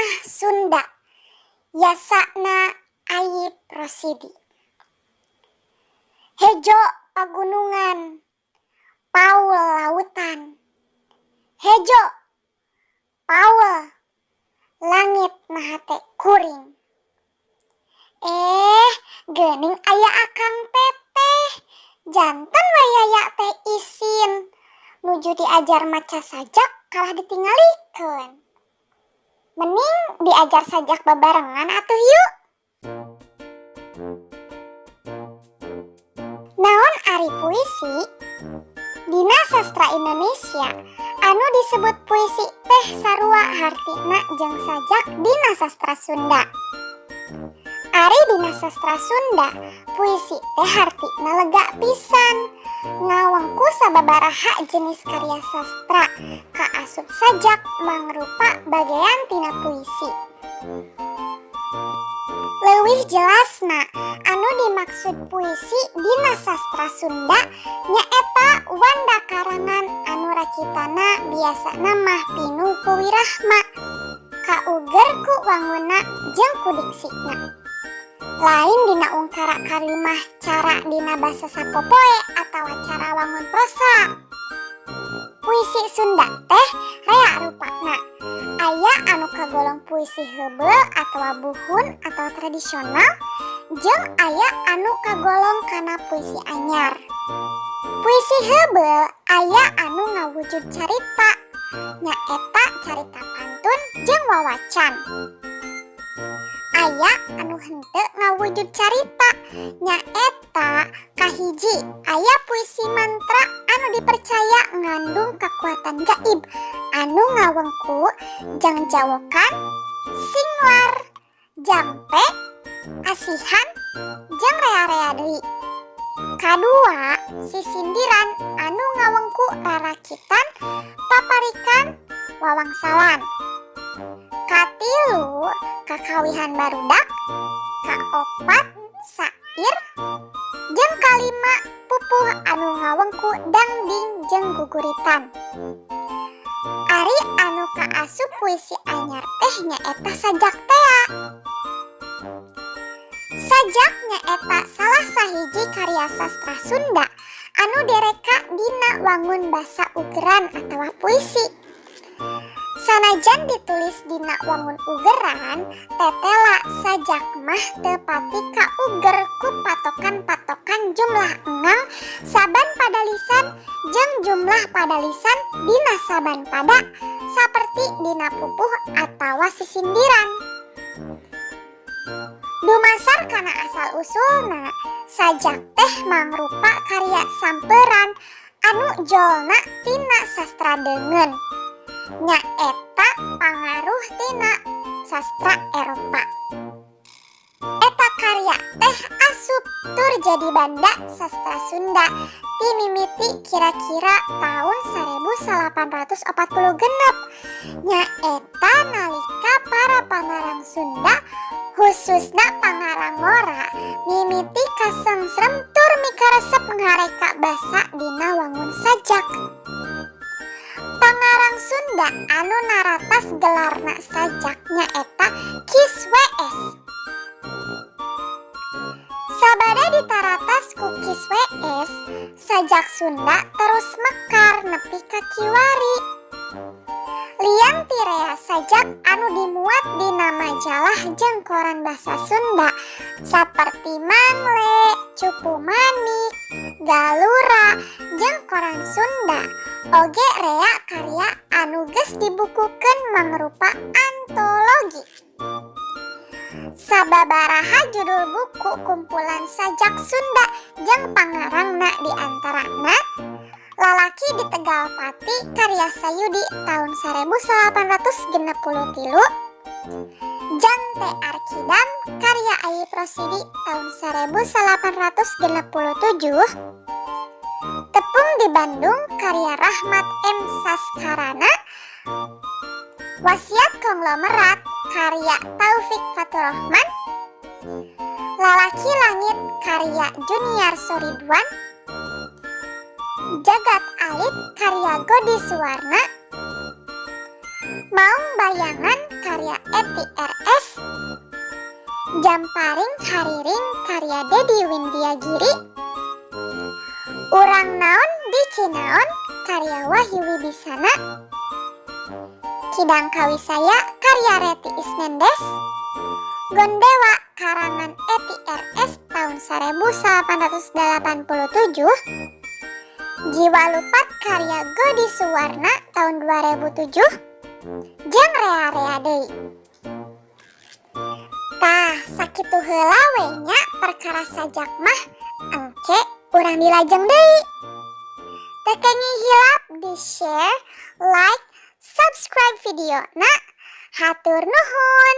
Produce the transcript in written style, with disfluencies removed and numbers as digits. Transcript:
Tanah Sunda Yasana Ayip Rosidi. Hejo pagunungan, paul lautan. Hejo, paul, langit na hate kuring. Eh, geuning aya Akang Teteh. Janten we Yaya teh isin. Nuju diajar maca sajak kalah ditinggalikeun. Mending diajar sajak babarengan atuh yuk. Naon ari puisi? Dina sastra Indonesia, anu disebut puisi teh sarua hartina jeung sajak dina sastra Sunda. Ari dina sastra Sunda, puisi teh hartina lega pisan. Ngawengku sababaraha jenis karya sastra, kaasup sajak mangrupa bagean tina puisi. Leuwih jelasna, anu dimaksud puisi dina sastra Sunda nyaeta wanda karangan anu rakitana biasana mah pinuh ku wirahma, kauger ku wangunna jeung ku diksina. Lain dina ungkara kalimah cara dina basa sapopoe atawa cara wangun prosa. Puisi Sunda teh rea rupana. Aya anu kagolong puisi heubeul atawa buhun atawa tradisional jeung aya anu kagolong kana puisi anyar. Puisi heubeul aya anu ngawujud carita, nyaeta carita pantun jeung wawacan. Aya anu henteu ngawujud carita, nyaeta kahiji aya puisi mantra anu dipercaya ngandung kakuatan gaib anu ngawengku jangjawokan, singlar, jampe, asihan, jeung rea-rea deui. Kadua, sisindiran anu ngawengku rarakitan, paparikan, wawangsalan. Katilu, kakawihan barudak. Kaopat, sair, jeung kalima pupuh anu ngawengku dangding jeung guguritan. Ari anu kaasup puisi anyar teh nyaeta sajak tea. Sajak nyaeta salah sahiji karya sastra Sunda anu direka dina wangun basa ugeran atawa puisi. Sanajan ditulis dina wangun ugeran, tetela sajak mah teu pati kauger ku patokan-patokan jumlah engang saban padalisan jeung jumlah padalisan dina saban pada saperti dina pupuh atawa sisindiran. Dumasar kana asal usulna, sajak teh mangrupa karya samperan anu jolna tina sastra deungeun. Nyaeta pangaruh tina sastra Eropa. Eta karya teh asup tur jadi banda sastra Sunda ti mimiti kira-kira taun 1846. Nyaeta nalika para pangarang Sunda, khususna pangarang ngora, mimiti kasengsrem tur mikaresep ngareka basa dina wangun sajak. Pangarang Sunda anu naratas gelarna sajak nyaeta Kis WS. Sabada ditaratas ku Kis WS, sajak Sunda terus mekar nepi ka kiwari. Lian ti rea sajak anu dimuat dina majalah jeung koran basa Sunda saperti Mangle, Cupu Manik, Galura, jeung Koran Sunda, oge rea karya anu geus dibukukeun mangrupa antologi. Sababaraha judul buku kumpulan sajak Sunda jeung pangarangna di antarana Lalaki di Tegal Pati karya Sayudi tahun 1863, Jante Arkidam karya Ayip Rosidi tahun 1867, Tepung di Bandung karya Rahmat M. Saskarana, Wasiat Konglomerat karya Taufik Faturrahman, Lalaki Langit karya Juniar Soridwan, Jagat Alit karya Godi Suwarna, Maung Bayangan karya karya Etty RS, Jamparing Hariring karya Dedi Windyagiri, Urang Naon di Cinaon karya Wahyu Wibisana, Kidang Kawisaya karya Reti Isnendes, Gondewa karangan Etty RS tahun 1887, Jiwa Lupat karya Godi Suwarna tahun 2007, jeung rea-rea deui. Tah, sakitu heula we nya perkara sajak mah, engke urang dilajeng deui. Teu kenging hilap di share, like, subscribe video na. Hatur nuhun.